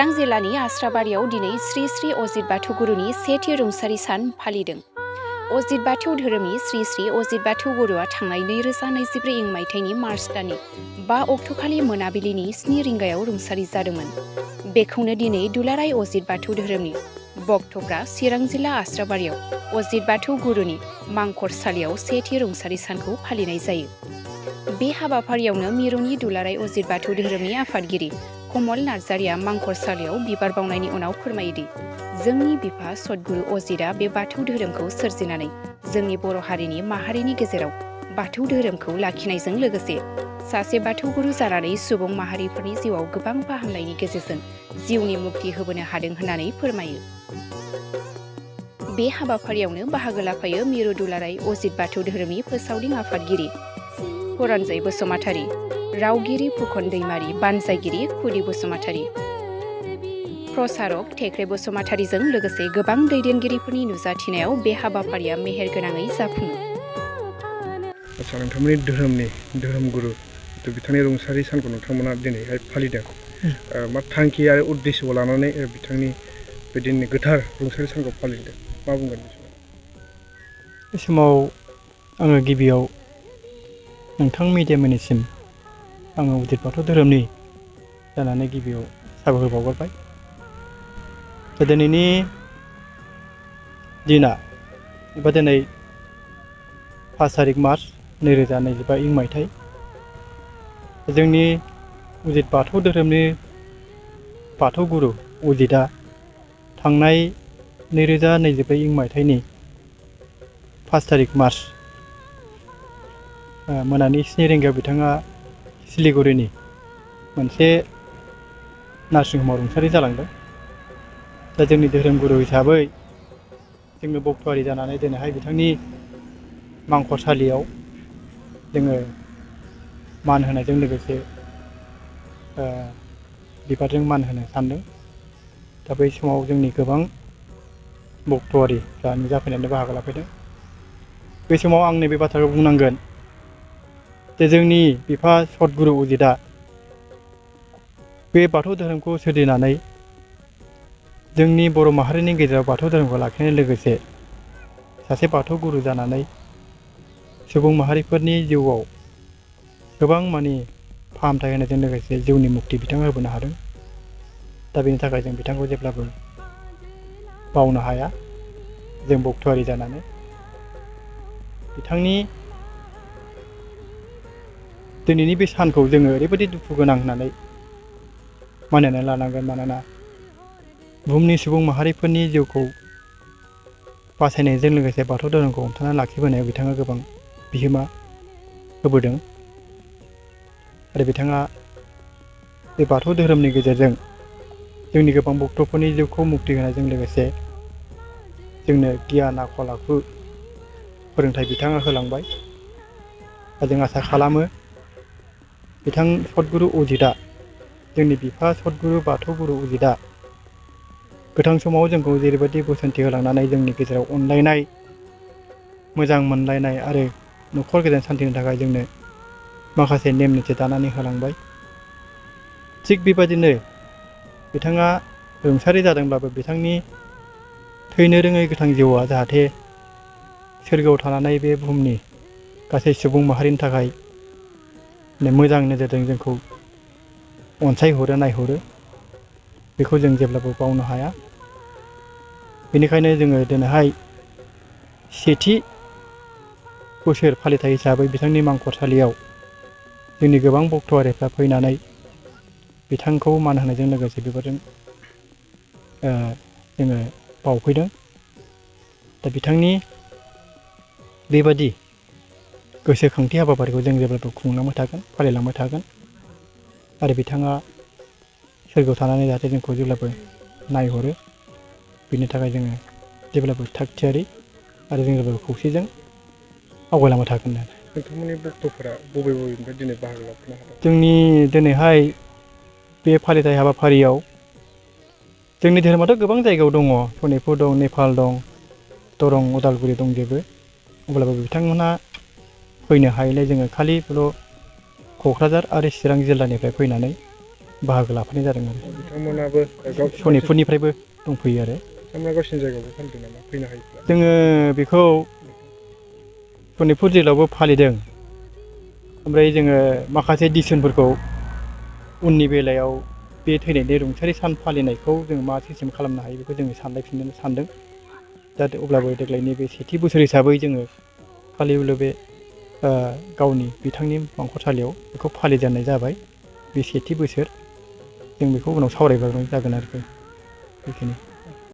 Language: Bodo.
चिरां जिल्लानि आस्राबारियाव दिनै श्री श्री अजित बाथौ गुरुनि सेथि रुंसारि सान फालिदों। अजित बाथौ धोरोमनि श्री श्री अजित बाथौ गुरुआ थांनाय 2024 इं मायथाइनि मार्च दाननि 5 अक्ट'खालि मोनाबिलिनि 7 रिंगायाव रुंसारि जादोंमोन। बेखौनो दिनै दुलाराय अजित बाथौ धोरोमनि भक्तफ्रा चिरां जिल्ला आस्राबारियाव अजित बाथौ गुरुनि मांखरसालियाव सेथि रुंसारि सानखौ फालिनाय जायो। बे हाबाफारियावनो मिरुनि दुलाराय अजित बाथौ धोरोमनि आफादगिरि कमल नार्जारिया मांखरसालियाव बिबार बावनायनि उनाव फोरमायोदि जोंनि बिफा सद्गुरु अजितआ बे बाथौ धोरोमखौ सोरजिनानै जोंनि बर' हारिनि माहारिनि गेजेराव बाथौ धोरोमखौ लाखिनायजों लोगोसे सासे बाथौ गुरु जानानै सुबुं माहारिफोरनि जिउआव गोबां फाहामनायनि गेजेरजों जिउनि मुक्ति होबोनो हादों होननानै फोरमायो। बे हाबाफारियावनो बाहागो लाफायो मिरु दुलाराय अजित बाथौ धोरोमनि फोसावदिं आफादगिरि पुरन्जय बसुमतारी, रावगिरि फुकन दैमारी, बानजायगिरि खुदी बसुमतारी, प्रसारक टेक्रे बसुमतारीजों लोगोसे गोबां दैदेनगिरिफोरनि नुजाथिनायाव बे हाबाफारिया मेहेरगोनाङै जाफुङो। आच्छा, नोंथांमोननि धोरोम गुरु बिथांनि रुंसारि सानखौ नोंथांमोना दिनैहाय फालिदों। मा थांखि आरो उद्देश्यखौ लानानै बिथांनि बिदिनो गोथार रुंसारि सानखौ फालिदों, मा बुंगोन? बे समाव आङो गिबियाव नोंथां मिडियामनिसिम आङो अजित बाथौ धोरोमनि जानानै गिबियाव साबायखर बावहरबाय। दिनैनि दिना एबा दिनै 5 तारिख मार्च 2025 इं मायथाइ, जोंनि अजित बाथौ धोरोमनि बाथौ गुरु अजितआ थांनाय 2024 इं मायथाइनि 5 तारिख मार्च मोनानि 7 रिंगायाव बिथाङा सिलिगुरिनि मोनसे नार्सिं ह'माव रुंसारि जालांदों। दा जोंनि धोरोम गुरु हिसाबै जोङो भक्तआरि जानानै दिनैहाय बिथांनि मांखरसालियाव जोङो मान होनायजों लोगोसे बिबारजों मान होनो सानदों। दा बै समाव जोंनि गोबां भक्तआरिफ्रा नुजाफैनानै बाहागो लाफैदों। बे समाव आं नैबे बाथ्राखौ बुंनांगोन जे जोंनि बिफा सद्गुरु अजितआ बे बाथौ धोरोमखौ सोरजिनानै जोंनि बर' माहारिनि गेजेराव बाथौ धोरोमखौ लाखिनाय लोगोसे सासे बाथौ गुरु जानानै सुबुं माहारिफोरनि जिउआव गोबां मानि फाहामथाय होनायजों लोगोसे जिउनि मुक्ति बिथाङा होबोनो हादों। दा बेनि थाखाय जों बिथांखौ जेब्लाबो बावनो हाया। जों भक्तआरि जानानै बिथांनि दिनैनि बे सानखौ जोङो ओरैबायदि दुखु गोनां होननानै मानिनानै लानांगोन, मानोना बुहुमनि सुबुं माहारिफोरनि जिउखौ बासायनायजों लोगोसे बाथौ धोरोमखौ हमथानानै लाखिबोनायाव बिथाङा गोबां बिहोमा होबोदों आरो बिथाङा बे बाथौ धोरोमनि गेजेरजों जोंनि गोबां भक्तफोरनि जिउखौ मुक्ति होनायजों लोगोसे जोंनो गियान आखल आखु फोरोंथाइ बिथाङा होलांबाय। दा जों आसा खालामो बिथां सद्गुरु अजितआ, जोंनि बिफा सद्गुरु बाथौ गुरु अजितआ गोथां समाव जोंखौ जेरैबायदि बोसोनथि होलांनानै जोंनि गेजेराव अनलायनाय, मोजां मोनलायनाय आरो न'खर गोजोन सान्थिनि थाखाय जोंनो माखासे नेम निथि दानानै होलांबाय। थिग बेबायदिनो बिथाङा रुंसारि जादोंब्लाबो बिथांनि थैनो रोङै गोथां जिउआ जाहाथे सोरगोआव थानानै बे बुहुमनि गासै सुबुं माहारिनि थाखाय मोजां नोजोरजों जोंखौ अनसायहरो, नायहरो, बेखौ जों जेब्लाबो बावनो हाया। बेनिखायनो जोङो दिनैहाय सेथि बोसोर फालिथाय हिसाबै बिथांनि मांखरसालियाव जोंनि गोबां भक्तआरिफ्रा फैनानै बिथांखौ मान होनायजों लोगोसे बेफोरजों जोङो बावफैदों। दा बिथांनि बेबादि गोसोखांथि हाबाफारिखौ जों जेब्लाबो खुंलांबाय थागोन, फालिलांबाय थागोन आरो बिथाङा सोरगोआव थानानै जाहाथे जोंखौ जेब्लाबो नायहरो, बिनि थाखाय जोङो जेब्लाबो थाग थियारि आरो जों जेब्लाबो खौसेजों आवगायलांबाय थागोन। नोंथांमोननि भक्तफोरा बबेनिफ्राय दिनै बाहागो लाफैनो हादों? जोंनि दिनैहाय बे फालिथाय हाबाफारियाव जोंनि धोरोमाथ' गोबां जायगायाव दङ, सनितपुर दं, नेपाल दं, दरं उदालगुरि दंजोबो। अब्लाबो बिथांमोनहा फैनो हायैलाय जोङो खालि बेल' क'क्राझार आरो चिरां जिल्लानिफ्राय फैनानै बाहागो लाफानाय जादों आरो बिथांमोनाबो सनितपुरनिफ्रायबो दंफैयो आरो बिथांमोना गावसिनि जायगायावबो फालिदों नामा फैनो हायोब्ला जोङो बेखौ सनितपुर जिल्लायावबो फालिदों ओमफ्राय जोङो माखासे डिसिसनफोरखौ उननि बेलायाव बे थैनायनि रुंसारि सान फालिनायखौ जों मा सिस्टेम खालामनो हायो बेखौ जोङो सानलायफिननो सानदों दा अब्लाबो देग्लायनि बे सेथि बोसोर हिसाबै जोङो खालिबोल' बे गावनि बिथांनि मांखरसालियाव बेखौ फालिजेननाय जाबाय बे सेथि बोसोर जों बेखौ उनाव सावरायबावनाय जागोन आरोखि बेखिनि